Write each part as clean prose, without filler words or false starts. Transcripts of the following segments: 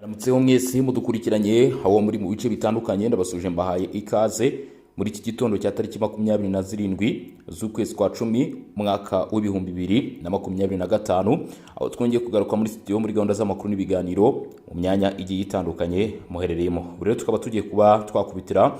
Mwaramutseho mwese mudukurikiranye aho muri mu bice bitandukanye. Ndabasuje, mbahaye ikaze muri iki gitondo cya tariki 27 z'ukwezi kwa 10, umwaka w'2025, aho twongeye kugaruka muri studio muri gahunda z'amakuru n'ibiganiro mu myanya igiye itandukanye muherereyemo. Ubu rero tukaba tugiye kuba twakubitira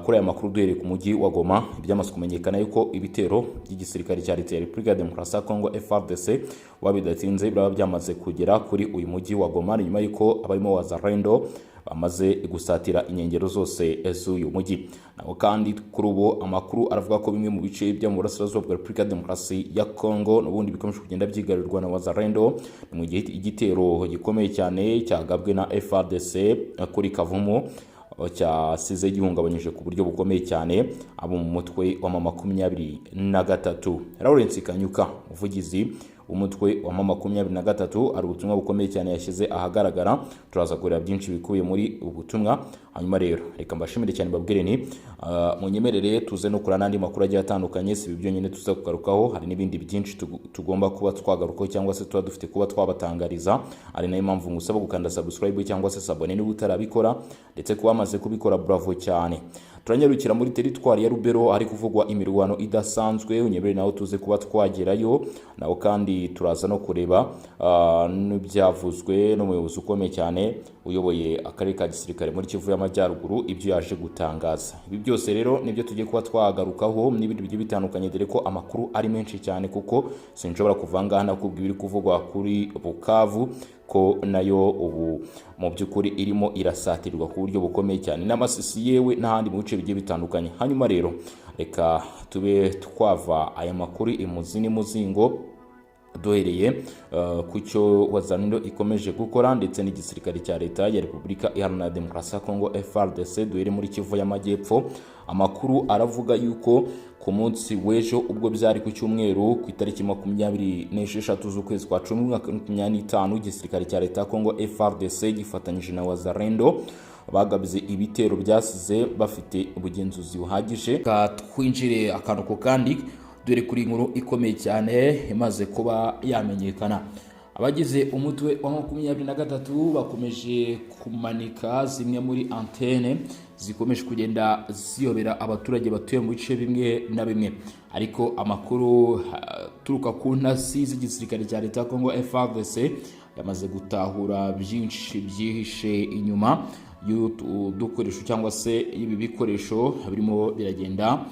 kuri aya makuru duhereye ku mujyi wa Goma. Ibyamaze kumenyekana yuko ibitero by'igisirikare cya Leta ya Repubulika ya Demokarasi ya Kongo, FARDC, wa bidatinze biraba byamaze kugera kuri uyu mujyi wa Goma, nyuma yuko abarimo Wazalendo bamaze gusatira inkengero zose z'uyu mujyi. Naho kandi kuri ubu amakuru aravuga ko bimwe mu bice byo mu burasirazuba bwa Repubulika ya Demokarasi ya Kongo n'ubundi bikomeje kugenda byigarurirwa na Wazalendo. Ni mu gihe igitero gikomeye cyane cyagabwe na FARDC kuri Kavumu cyasize gihungabanyije ku buryo bukomeye cyane abo mu mutwe wa 23. Lawrence Kanyuka, umuvugizi w'umutwe wa 23, ari ubutumwa bukomeye cyane yashyize ahagaragara. Turaza kureba byinshi bikubiye muri ubu butumwa. Hanyuma rero reka mbashimire cyane, mbabwire ni munyemerere tuze no kureba n'andi makuru agiye atandukanye. Si ibi byonyine tuza kugarukaho, hari n'ibindi byinshi tugomba kuba twagarukaho cyangwa se tuba dufite kuba twabatangariza, ari nayo mpamvu ngusaba gukanda subscribe cyangwa se s'abonner niba utarabikora, ndetse kuba wamaze kubikora, bravo cyane. Turanyarukira muri teritwari ya Rubero hari kuvugwa imirwano idasanzwe, unyemerere nawe tuze kuba twagerayo. Naho kandi turaza no kureba n'ibyavuzwe n'umuyobozi ukomeye cyane uyoboye akarere ka gisirikare muri Kivu y'Amajyaruguru, ibyo yaje gutangaza. Ibi byose rero nibyo tugiye kuba twagarukaho n'ibindi bigiye bitandukanye, dore ko amakuru ari menshi cyane, kuko sinshobora kuva ngaha nakubwira ibiri kuvugwa kuri Bukavu, ko nayo ubu mu by'ukuri irimo irasatirwa ku buryo bukomeye cyane n'Amasisi, yewe n'ahandi mu bice bigiye bitandukanye. Hanyuma rero reka tube twava aya makuru imuzi n'imuzingo, duhereye ku cyo Wazalendo ikomeje gukora ndetse n'igisirikare cya Leta ya Repubulika Iharanira Demokarasi ya Kongo, FARDC. Duhere muri Kivu y'Amajyepfo. Amakuru aravuga yuko ku munsi w'ejo, ubwo byari ku cyumweru ku itariki 26 z'ukwezi kwa 10, umwaka wa 2025, igisirikare cya Leta ya Kongo, FARDC, gifatanyije na Wazalendo bagabye ibitero byasize bafite ubugenzuzi buhagije. Reka twinjire akantu ku kandi, dore kuri inkuru ikomeye cyane imaze kuba yamenyekana. Abagize umutwe wa 23 bakomeje kumanika zimwe muri antene zikomeje kugenda ziyobera abaturage batuye mu bice bimwe na bimwe, ariko amakuru aturuka ku ntasi z'igisirikare cya Leta ya Kongo, FARDC, yamaze gutahura byinshi byihishe inyuma y'utu dukoresho cyangwa se ibi bikoresho birimo biragenda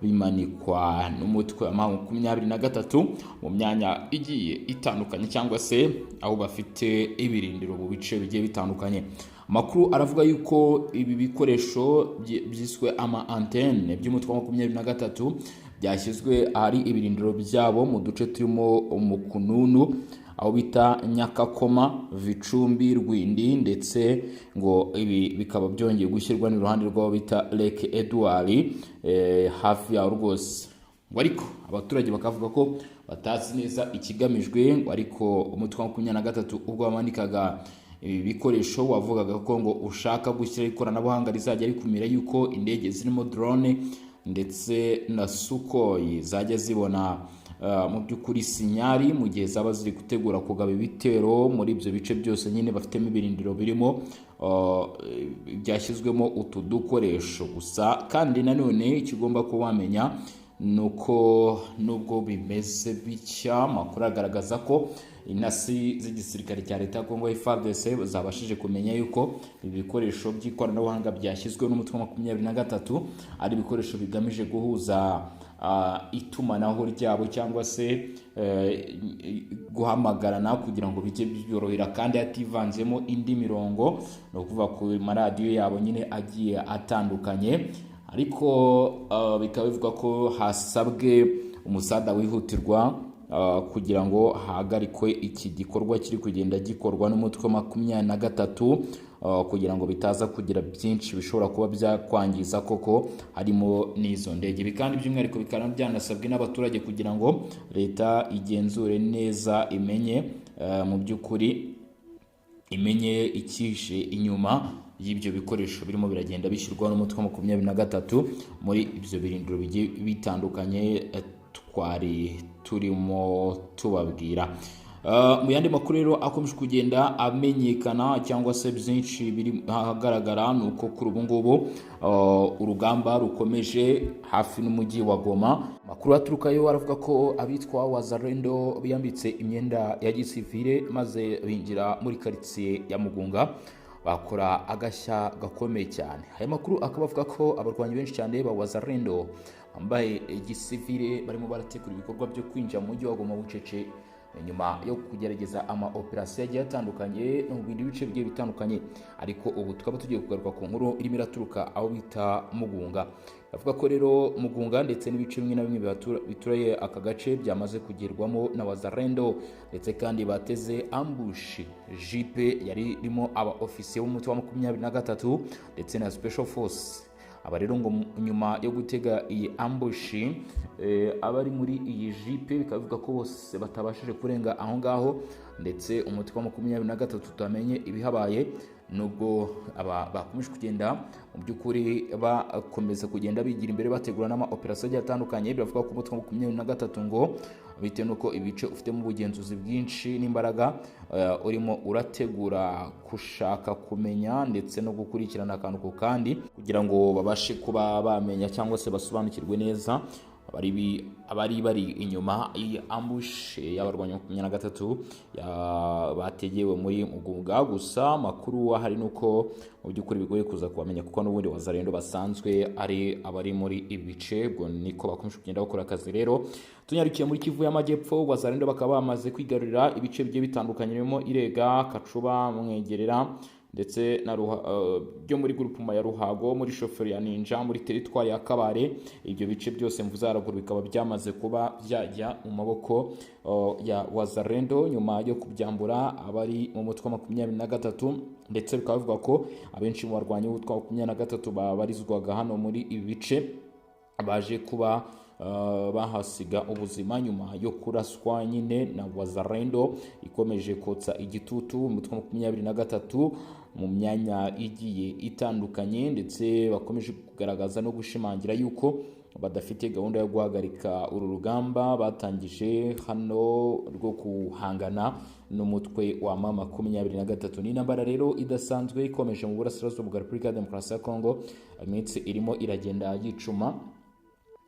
bimanikwa n'umutwe wa 23 mu myanya igiye itandukanye cyangwa se aho bafite ibirindiro mu bice bigiye bitandukanye. Amakuru aravuga yuko ibi bikoresho byiswe ama antenne by'umutwe wa 23 byashyizwe ahari ibirindiro byabo mu duce turimo Umukununu, aho bita Nyakakoma, Vicumbi, Rwindi, ndetse ngo ibi bikaba byongeye gushyirwa n'iruhande rw'aho bita Lake Edward, hafi yaho rwose. Ngo ariko abaturage bakavuga ko batazi neza ikigamijwe, ngo ariko umutwe wa 23 ubwo wamanikaga ibi bikoresho wavugaga ko ngo ushaka gushyiraho ikoranabuhanga rizajya rikumira yuko indege zirimo drone ndetse na Sukhoi zajya zibona mu by'ukuri signal mu gihe zaba ziri gutegura kugaba ibitero muri ibyo bice byose nyine bafitemo ibirindiro birimo byashyizwemo utu dukoresho. Gusa kandi nanone ikigomba kuba wamenya ni uko nubwo bimeze bitya, amakuru agaragaza ko intasi z'igisirikare cya Leta ya Kongo, FARDC, zabashije kumenya yuko ibi bikoresho by'ikoranabuhanga byashyizweho n'umutwe wa 23 ari ibikoresho bigamije guhuza itumanaho ryabo cyangwa se guhamagarana kugira ngo bijye byorohera kandi hativanzemo indi mirongo, ni ukuvuga ku maradiyo yabo nyine agiye atandukanye. Ariko bikaba bivuga ko hasabwe umusada wihutirwa kugira ngo hahagarikwe iki gikorwa kiri kugenda gikorwa n'umutwe wa 23, kugira ngo bitaza kugira byinshi bishobora kuba byakwangiza koko, harimo n'izo ndege. Ibi kandi by'umwihariko bikaba byanasabwe n'abaturage kugira ngo leta igenzure neza, imenye mu by'ukuri imenye ikihishe inyuma y'ibyo bikoresho birimo biragenda bishyirwaho n'umutwe wa 23 muri ibyo birindiro bigiye bitandukanye twari turimo tubabwira. Mu yandi makuru rero akomeje kugenda amenyekana cyangwa se byinshi biri ahagaragara, ni uko kuri ubu ngubu urugamba rukomeje hafi n'umujyi wa Goma. Amakuru aturukayo aravuga ko abitwa Wazalendo biyambitse imyenda ya gisivile maze binjira muri karitsiye ya Mugunga, bakora agashya gakomeye cyane. Aya makuru akaba avuga ko abarwanyi benshi cyane ba Wazalendo bambaye gisivile barimo barategura ibikorwa byo kwinjira mu mujyi wa Goma bucece, nyuma yo kugerageza ama operasiyo agiye atandukanye no mu bindi bice bigiye bitandukanye. Ariko ubu tukaba tugiye kugaruka ku nkuru irimo iraturuka aho bita Mugunga. Bavuga ko rero Mugunga ndetse n'ibice bimwe na bimwe bituriye aka gace byamaze kugerwamo na Wazalendo, ndetse kandi bateze ambush jeep yari irimo aba ofisiye b'umutwe wa 23 ndetse na special force. Aba rero ngo nyuma yo gutega iyi ambush abari muri iyi jeep, bikaba bivuga ko bose batabashije kurenga aho ngaho, ndetse umutwe wa 23 tutamenye ibihabaye, nubwo aba bakomeje kugenda mu by'ukuri bakomeza kugenda bigira imbere, bategura n'ama operasiyo agiye atandukanye. Biravuga ko umutwe wa 23 ngo bitewe n'uko ibice ufitemo ubugenzuzi bwinshi n'imbaraga, urimo urategura gushaka kumenya ndetse no gukurikirana akantu ku kandi, kugira ngo babashe kuba bamenya cyangwa se basobanukirwe neza abari bari inyuma y'iyi ambush y'abarwanyi 23 bategewe muri Mugunga. Gusa amakuru ahari ni uko mu by'ukuri bigoye kuza kubamenya, kuko n'ubundi Wazalendo basanzwe ari abari muri ibi bice, ubwo niko bakomeje kugenda bakora akazi. Rero tunyarukiye muri Kivu y'Amajyepfo, Wazalendo bakaba bamaze kwigarurira ibice bigiye bitandukanye birimo Irega, Kacuba, Mwegerera ndetse na byo muri groupement ya Ruhago, muri chefferie ya Ninja, muri teritwari ya Kabare. Ibyo bice byose mvuze haruguru bikaba byamaze kuba byajya mu maboko ya Wazalendo nyuma yo kubyambura abari mu mutwe wa 23, ndetse bikaba bivuga ko abenshi mu barwanyi b'umutwe wa 23 babarizwaga hano muri ibi bice baje kuba bahasiga ubuzima nyuma yo kuraswa nyine na Wazalendo ikomeje kotsa igitutu umutwe wa 23 mu myanya igiye itandukanye, ndetse bakomeje kugaragaza no gushimangira yuko badafite gahunda yo guhagarika uru rugamba batangije hano rwo guhangana n'umutwe wa M23. Ni intambara rero idasanzwe ikomeje mu burasirazuba bwa Repubulika ya Demokarasi ya Kongo. Iminsi irimo iragenda yicuma,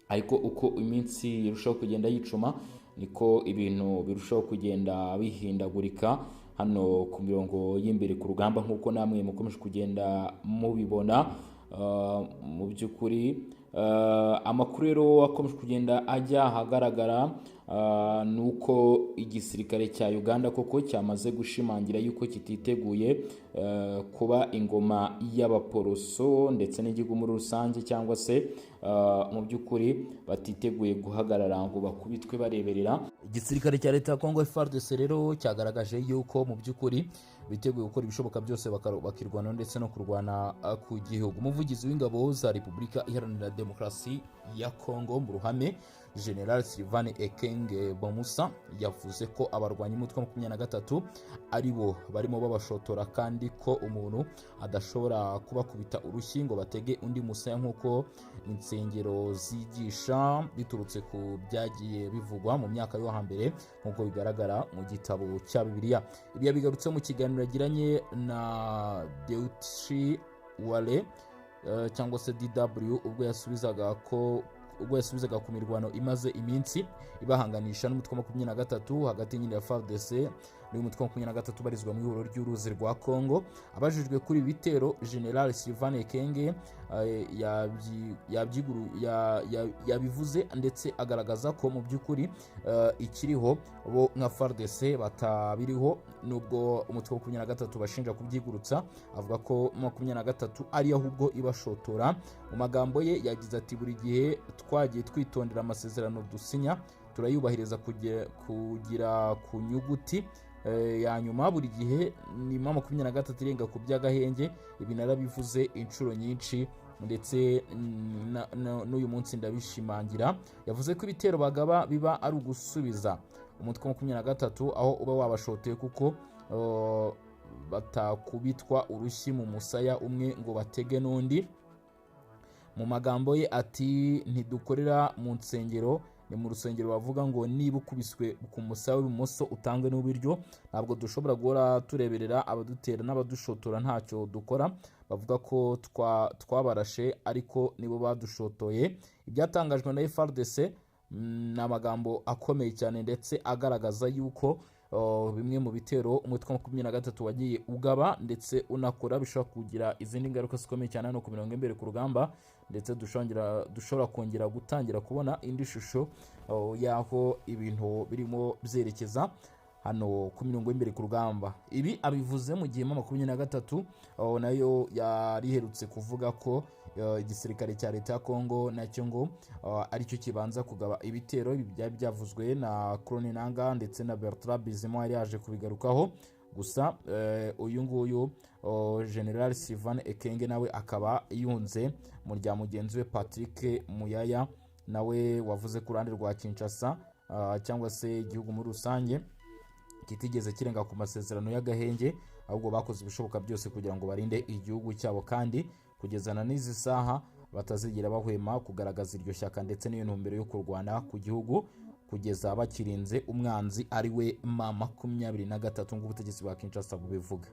ariko uko iminsi irushaho kugenda yicuma niko ibintu birushaho kugenda bihindagurika hano ku mirongo y'imbere ku rugamba, nk'uko namwe mukomeje kugenda mubibona. Mu by'ukuri amakuru rero akomeje kugenda ajya ahagaragara ni uko igisirikare cya Uganda koko cyamaze gushimangira yuko kititeguye kuba ingoma y'abaporoso ndetse n'igihugu muri rusange, cyangwa se mu by'ukuri batiteguye guhagarara ngo bakubitwe bareberera. Igisirikare cya leta ya Congo FARDC rero cyagaragaje yuko mu by'ukuri biteguye gukora ibishoboka byose bakirwanaho ndetse no kurwana ku gihugu. Umuvugizi w'ingabo za Repubulika Iharanira Demokarasi ya Congo mu ruhame, General Sylvain Ekenge Bomusa, yavuze ko abarwanyi umutwe wa 23 ari bo barimo babashotora, kandi ko umuntu adashobora kubakubita urushyi ngo batege undi musaya nk'uko insengero zigisha, biturutse ku byagiye bivugwa mu myaka yo hambere nk'uko bigaragara mu gitabo cya Bibiliya. Ibi yabigarutse mu kiganiro yagiranye na Deutsche Welle cyangwa se DW, ubwo yasubizaga ku mirwano imaze iminsi ibahanganisha n'umutwe wa 23 hagati nyine ya FARDC n'uyu mutwe wa 23 ubarizwa mu ihuriro ry'uruzi rwa Congo. Abajijwe kuri ibi bitero, General Sylvain Ekenge yabivuze ndetse agaragaza ko mu by'ukuri ikiriho bo nka FARDC batabiriho, nubwo umutwe wa 23 bashinja kubyigurutsa. Avuga ko 23 ari ahubwo ibashotora. Mu magambo ye yagize ati: "Buri gihe twagiye twitondera amasezerano dusinya, turayubahiriza kugira ku nyuguti ya nyuma. Buri gihe ni M23 irenga ku by'agahenge. Ibi narabivuze inshuro nyinshi ndetse n'uyu munsi ndabishimangira." Yavuze ko ibitero bagaba biba ari ugusubiza umutwe wa 23 aho uba wabashoteye, kuko batakubitwa urushyi mu musaya umwe ngo batege n'undi. Mu magambo ye ati: "Ntidukorera mu nsengero, Ni mu rusengero bavuga ngo niba ukubiswe ku musaya w'ibumoso utange n'uw'iburyo. Ntabwo dushobora guhora tureberera abadutera n'abadushotora ntacyo dukora. Bavuga ko twabarashe ariko nibo badushotoye. Ibyatangajwe na FARDC ni amagambo akomeye cyane, ndetse agaragaza yuko bimwe mu bitero umutwe wa 23 wagiye ugaba ndetse unakora bishobora kugira izindi ngaruka zikomeye cyane hano ku mirongo imbere ku rugamba, ndetse dushobora kongera gutangira kubona indi shusho y'aho ibintu birimo byerekeza hano ku mirongo y'imbere ku rugamba. Ibi abivuze mu gihe M23 nayo yariherutse kuvuga ko igisirikare cya leta ya Kongo nacyo ngo aricyo kibanza kugaba ibitero. Ibi byari byavuzwe na Corneille Nangaa ndetse na Bertrand Bisimwa yari yaje kubigarukaho. Gusa uyu nguyu General Sylvain Ekenge nawe akaba yunze mu rya mugenzi we Patrick Muyaya, nawe wavuze ku ruhande rwa Kinshasa cyangwa se igihugu muri rusange kitigeze kirenga ku masezerano y'agahenge, ahubwo bakoze ibishoboka byose kugira ngo barinde igihugu cyabo, kandi kugeza na n'izi saha batazigera bahwema kugaragaza iryo shyaka ndetse n'iyo ntumbero yo kurwana ku gihugu kugeza bakirinze umwanzi ari we M23 nk'ubutegetsi bwa Kinshasa bubivuga.